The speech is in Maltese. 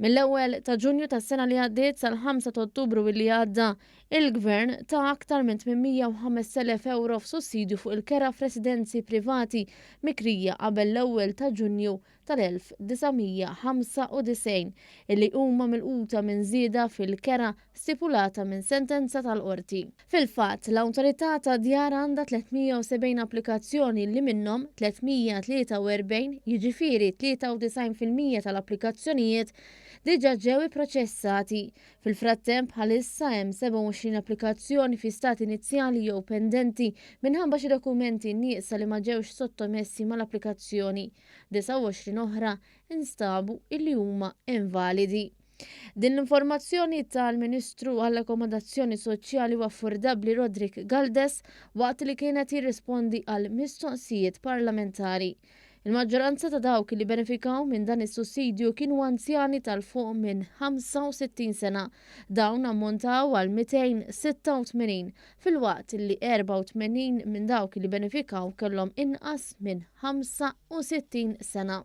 Mill-ewwel ta' Ġunju tas-sena li għaddiet sal-5 ta' Ottubru li għadda, il-Gvern ta aktar minn 805,000 ewro f'sussidju fuq il-kera f'residenzi privati mikrija qabel l-ewwel ta' Ġunju tal-1995 illi huma milquta minn żieda fil-kera stipulata minn sentenza tal-Qorti. Fil-fatt, l-Awtorità tad-Djar għandha 370 applikazzjoni li minnhom 343, jiġifieri 93% tal-applikazzjonijiet, diġà ġew ipproċessati. Fil-frattemp, bħalissa hemm 27 applikazzjoni fi stat inizjali jew pendenti minħabba xi dokumenti nieqsa li ma ġewx sottomessi mal-applikazzjoni. 29 oħra instabu illi huma invalidi. Din l-informazzjoni tal-Ministru għall-Akkomodazzjoni Soċjali u Affordabbli Roderick Galdes waqt li kien qed jirrispondi għal mistoqsijiet parlamentari. Il-maġġoranza ta' dawk li benefikaw minn dan is-sussidju kienu anzjani tal fuq minn 65 sena. Dawn ammontaw għal 286 filwaqt li 84 minn dawk li benefikaw kellhom inqas minn 65 sena.